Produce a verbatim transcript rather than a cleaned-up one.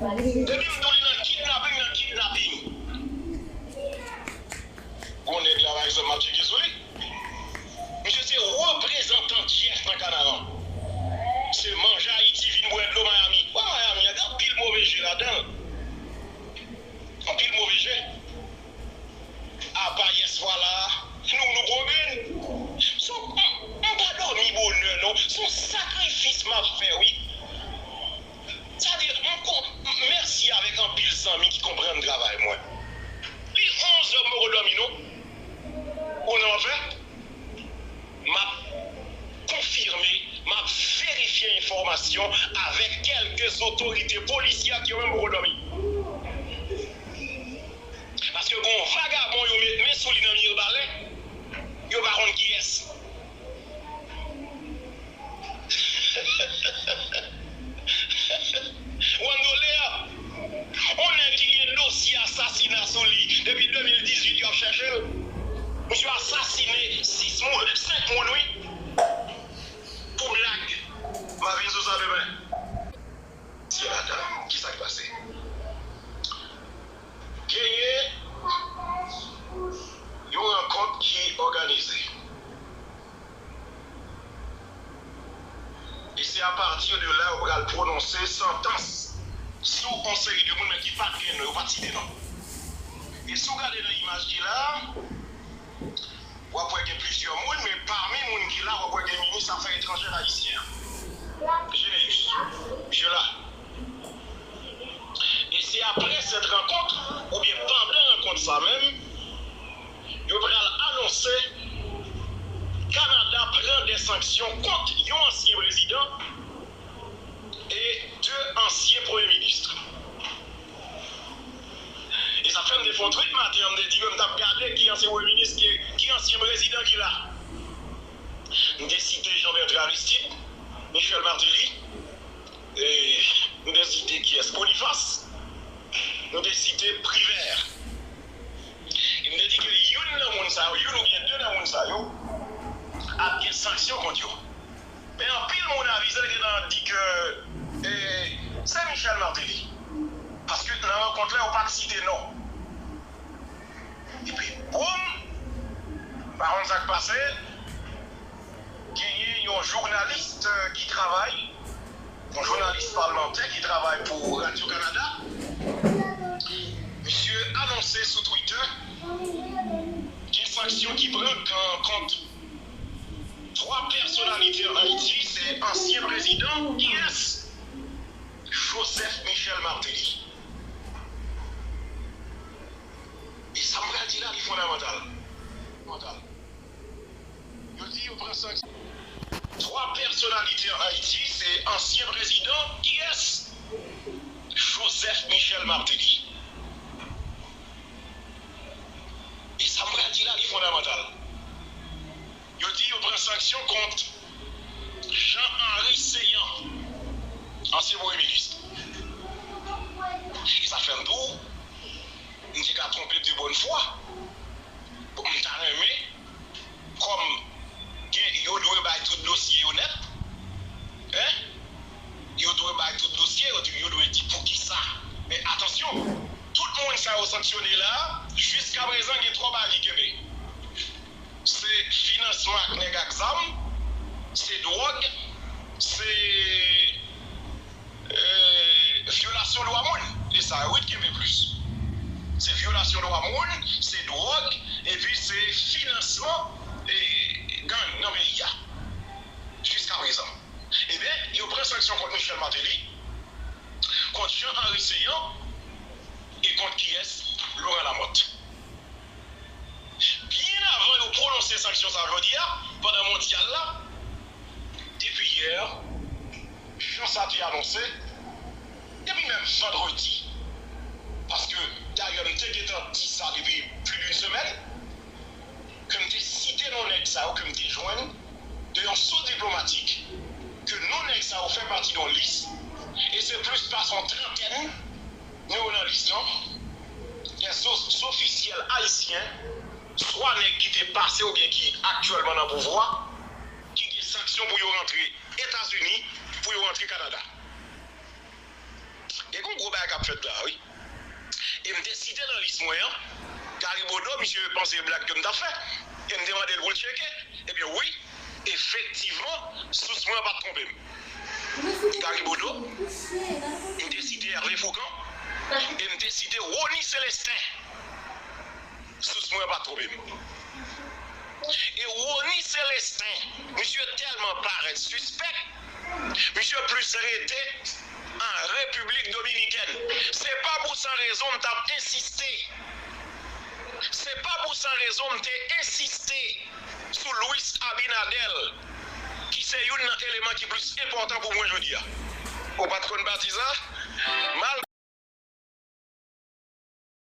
Depi m di w li nan kidnaping, nan kidnaping. Gon nèg la, pa egzanp, m ap tcheke sou li. Misye se reprezantan Jeff nan Kanaran. Se manje Ayiti vin bwè dlo Miami. Wè Miami an, gen anpil move je ladan l. Anpil move je. Apa yès vwala, nou, nou pran grenn. Se yon, m, m pa dòmi bonè non. Se yon sakrifis m ap fè, wi. Sa di, m kon, m, mèsi avèk anpil zanmi ki konprann travay mwen. Li onzè m poko dòmi non. Ou nan anfè? M ap konfime, m ap verifye enfòmasyon avèk kèlke otorite polisyè ke yo menm poko dòmi. Paske gon vagabon yo met men sou li nan Mibalè, yo pa konn kiyès. Wando Lea, yon nèg ki gen dosye asasina sou li depi de mil dizuit, yo ap chèche l. Misye asasine sis moun, senk moun, wi. Pou blag. M a vin sou sa demen. Mesye, madam, kisa k pase? Genyen yon rankont ki òganize. E se apati de la yo pral pwononse santans sou yon seri de moun, men ki pa t gen non, yo pa t site non. E si w gade nan imaj ki la a, w ap wè gen plizyè moun, men pami moun ki la, w ap wè gen minis afè etranjè ayisyen an, Généus. Misye la. E se apre sèt rankont, oubyen pandan rankont sa menm, yo pral anonse Kanada pran de sanksyon kont yon ansyen prezidan e de ansyen premye minis. E sa fè m te fè yon tweet maten an, m te di ke m t ap gade ki ansyen premye minis, ki, ki ansyen prezidan ki la. M te site Jean Bertrand Aristide, Michel Martelly, e m te site kiyès? Boniface, m te site Privert. E m te di ke youn nan moun sa yo, youn oubyen de nan moun sa yo, ap gen sanksyon kont yo. Men anpil moun avize gentan di ke, e, se Michel Martelly. Paske nan rankont la, yo pa t site non. Epi, boum! Pa konn sa k pase. Genyen yon jounalis, e, ki travay, yon jounalis palmantè ki travay pou Radio Canada. Misye anonse sou Twitter gen sanksyon ki pran kan-, kont twa pèsonalite an Ayiti, se ansyen prezidan, kiyès? Joseph Michel Martelly. E sa m pral di la, li fondamantal. Yo di yo pran sanksyon. Twa pèsonalite an Ayiti, se ansyen prezidan, kiyès? Joseph Michel Martelly. E sa m pral di la, li fondamantal. Yo di yo pran sanksyon kont Jean Henry Céant, ansyen premye minis. E sa fè m di w, m te ka twonpe de bòn fwa. Bon, m ta renmen, kòm gen, yo dwe bay tout dosye yo nèt, en? Yo dwe bay tout dosye, yo, yo dwe di poukisa. Men atansyon, tout moun sa yo sanksyone la, jiskaprezan gen twa bagay ki kenbe. Se finansman ak nèg ak zam, se dwòg, se, e, vyolasyon dwa moun. E sa yo wi ki kenbe plis. Se vyolasyon dwa moun, se dwòg, epi se finansman, e, gang nan peyi a. Jiskaprezan. Ebyen, yo pran sanksyon kont Michel Martelly, kont Jean Henry Céant e kont kiyès? Laurent Lamothe. Byen avan yo pwononse sanksyon sa jodi a, pandan mondyal la, depi yè, jan sa te anonse, depi menm vandredi, paske dayè m te gentan di sa depi plis de yon semèn, ke m te site non nèg sa yo ke m te jwenn de yon sous diplomatik, ke non nèg sa yo fè pati de yon lis, e se plis pase yon trantèn nou yo nan lis lan, des o-, ofisyèl ayisyen, swa nèg ki te pase oubyen ki aktyèlman nan pouvwa, ki gen sanksyon pou yo rantre Etazini, pou yo rantre Kanada. Gen yon gwo bagay k ap fèt la, wi. E m te site nan lis mwen an, Gary Bodeau, misye panse se blag ke m t ap fè. E m te mande l pou l tcheke. Ebyen, wi, efektivman, sous mwen an pa t twonpe m. Gary Bodeau, m te site Hervé Fourcand, e m te site Rony Célestin. Sous mwen an pa t twonpe m. E Rony Célestin, misye tèlman parèt sispèk, misye plis rete an Repiblik Dominikèn. Se pa pou san rezon m t ap ensiste. Se pa pou san rezon m te ensiste sou Luis Abinader, ki se youn nan eleman ki plis enpòtan pou mwen jodi a. Ou pa t konn pati sa? Mal